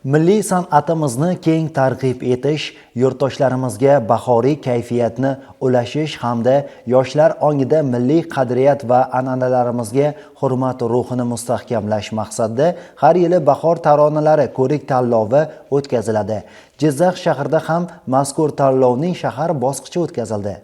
Milliy san'atimizni keng targ'ib etish, yurtdoshlarimizga bahoriy kayfiyatni ulashish hamda yoshlar ongida milliy qadriyat va an'analarimizga hurmat ruhini mustahkamlash maqsadida har yili bahor taronalari ko'rik tanlovi o'tkaziladi. Jizzax shahrida ham mazkur tanlovning shahar bosqichi o'tkazildi.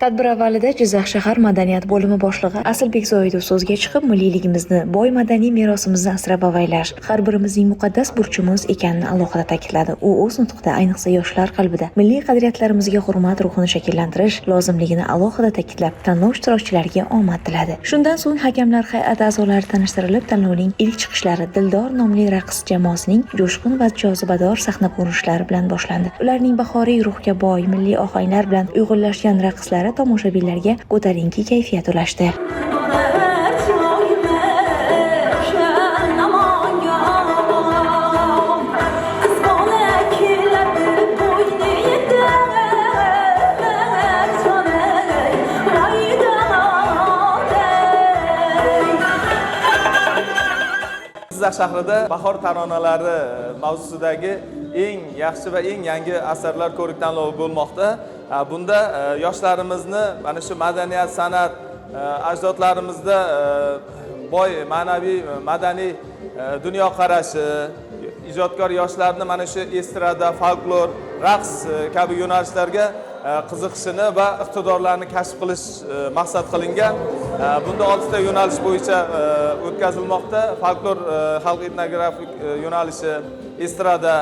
Tadbir avvalida Jizzax shahar madaniyat bo'limi boshlig'i Asilbek Zoidov so'zga chiqib, milliyligimizni, boy madaniy merosimizni asrab avaylash har birimizning muqaddas burchimiz ekanini alohida ta'kidladi. U o'z nutqida ayniqsa yoshlar qalbida milliy qadriyatlarimizga hurmat ruhini shakllantirish lozimligini alohida ta'kidlab, tanlov ishtirokchilariga omad tiladi. Shundan so'ng hakamlar hay'ati a'zolari tanishtirilib, tanlovning ilk chiqishlari Dildor nomli raqs jamoasining jo'shqin va jozibador sahna ko'rinishlari bilan boshlandi. Ularning bahoriy ruhga boy, milliy ohanglar bilan uyg'unlashgan raqslari tomoshabinlarga ko'tarinki kayfiyat ulashdi. Jizzax shahrida bahor taronalari mavzusidagi eng yaxshi va eng yangi asarlar ko'rik tanlovi bo'lmoqda. Bunda yoshlarimizni mana shu madaniyat, san'at, ajdodlarimizda boy ma'naviy, madaniy dunyoqarashi, ijodkor yoshlarni mana shu estrada, folklor, raqs kabi yo'nalishlarga qiziqishini va iqtidorlarini kashf qilish maqsad qilingan. Bunda 6 ta yo'nalish bo'yicha o'tkazilmoqda. Folklor, xalq etnografik yo'nalishi, estrada,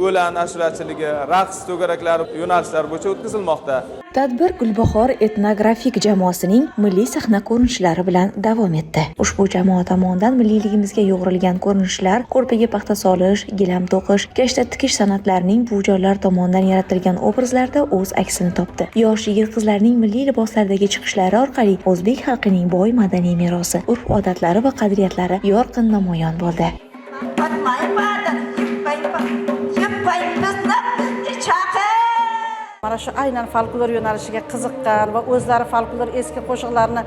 o'lan ashulachiligi, raqs to'garaklari yo'nalishlari bo'yicha o'tkazilmoqda. Tadbir Gulbahor etnografik jamoasining milliy sahna ko'rinishlari bilan davom etdi. Ushbu jamoa tomonidan milliyligimizga yo'g'rilgan ko'rinishlar, ko'rpaga paxta solish, gilam to'qish, kashta tikish san'atlarining buvijonlar tomonidan yaratilgan obrazlarda o'z aksini topdi. Yosh yigit-qizlarning milliy liboslardagi chiqishlari orqali o'zbek xalqining boy madaniy merosi, urf-odatlari va qadriyatlari yorqin namoyon bo'ldi. Mana shu aynan folklor yo'nalishiga qiziqqan va o'zlari folklor eski qo'shiqlarni,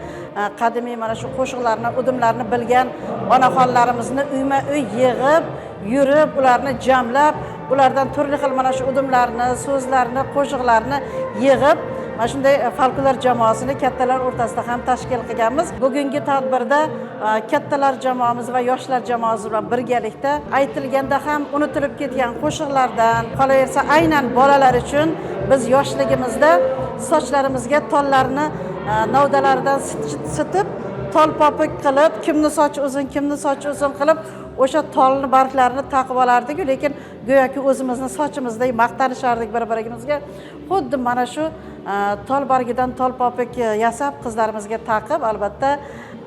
qadimiy mana shu qo'shiqlarni, udumlarni bilgan onaxonlarimizni uyma-uy yig'ib, yurib, ularni jamlab, ulardan turli xil mana shu udumlarni, so'zlarni, qo'shiqlarni yig'ib, mana shunday folklor jamoasini kattalar o'rtasida ham tashkil qilganmiz. Bugungi tadbirda kattalar jamoamiz va yoshlar jamoasi bilan birgalikda aytilganda ham unutilib ketgan qo'shiqlardan, qolaversa aynan bolalar uchun biz yoshligimizda sochlarimizga tollarni novdalaridan sitib, tol popuk qilib, kimni sochi uzun, kimni sochi uzun qilib, o'sha tolni barglarini taqib olardik-ku, lekin go'yoki o'zimizni sochimizdek maqtanishardik bir-birimizga. Xuddi mana shu tol bargidan tol popuk yasab qizlarimizga taqib, albatta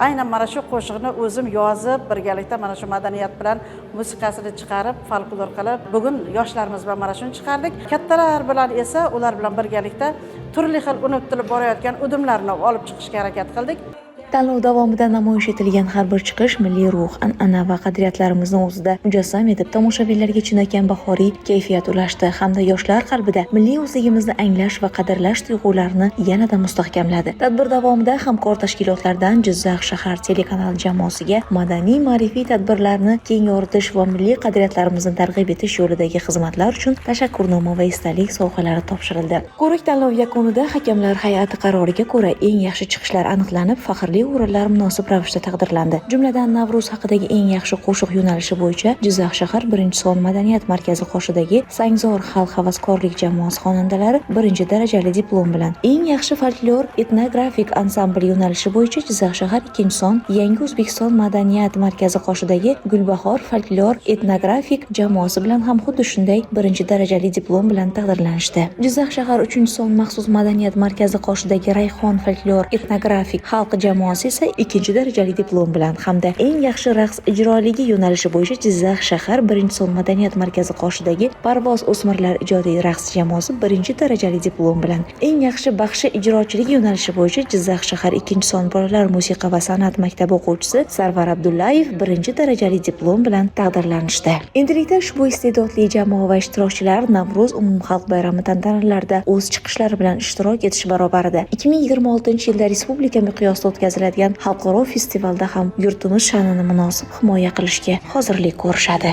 aynan mana shu qo'shiqni o'zim yozib, birgalikda mana shu madaniyat bilan musiqasini chiqarib, folklor qilib, bugun yoshlarimiz bilan mana shuni chiqardik. Kattalar bilan esa ular bilan birgalikda turli xil unutilib borayotgan udumlarni olib chiqishga harakat qildik. Tanlov davomida namoyish etilgan har bir chiqish milliy ruh, an'ana va qadriyatlarimizni o'zida mujassam etib, tomoshabinlarga chinakam bahoriy kayfiyat ulashdi hamda yoshlar qalbida milliy o'zligimizni anglash va qadrlash tuyg'ularini yanada mustahkamladi. Tadbir davomida hamkor tashkilotlardan Jizzax shahar telekanal jamoasiga madaniy ma'rifiy tadbirlarni keng yoritish va milliy qadriyatlarimizni targ'ib etish yo'lidagi xizmatlar uchun tashakkurnoma va esdalik sovg'alari topshirildi. Ko'rik tanlov yakunida hakamlar hay'ati qaroriga ko'ra eng yaxshi chiqishlar aniqlanib, faxrli o'rinlar munosib ravishda taqdirlandi. Jumladan, Navro'z haqidagi eng yaxshi qo'shiq yo'nalishi bo'yicha Jizzax shahar 1-son madaniyat markazi qoshidagi Sangzor xalq havaskorlik jamoasi xonandalari 1 darajali diplom bilan, eng yaxshi folklor etnografik ansambl yo'nalishi bo'yicha Jizzax shahar 2-son Yangi O'zbekiston madaniyat markazi qoshidagi Gulbahor folklor etnografik jamoasi bilan ham xuddi shunday 1 darajali diplom bilan taqdirlanishdi. Jizzax shahar 3-son maxsus madaniyat markazi qoshidagi Rayhon folklor etnografik xalq jamoasi esa 2 darajali diplom bilan hamda eng yaxshi raqs ijroligi yo'nalishi bo'yicha Jizzax shahar 1-son madaniyat markazi qoshidagi Parvoz o'smirlar ijodiy raqs jamoasi 1 darajali diplom bilan, eng yaxshi baxshi ijrochilik yo'nalishi bo'yicha Jizzax shahar 2-son bolalar musiqa va san'at maktabi o'quvchisi Sarvar Abdullayev 1 darajali diplom bilan taqdirlanishdi. Endilikda ushbu iste'dodli jamoa va ishtirokchilar Navro'z umumxalq bayrami tantanalarida o'z chiqishlari bilan ishtirok etish barobarida 2026-yilda respublika miqyosida o'tkaziladigan xalqaro festivalda ham yurtimiz sha'nini munosib himoya qilishga hozirlik ko'rishadi.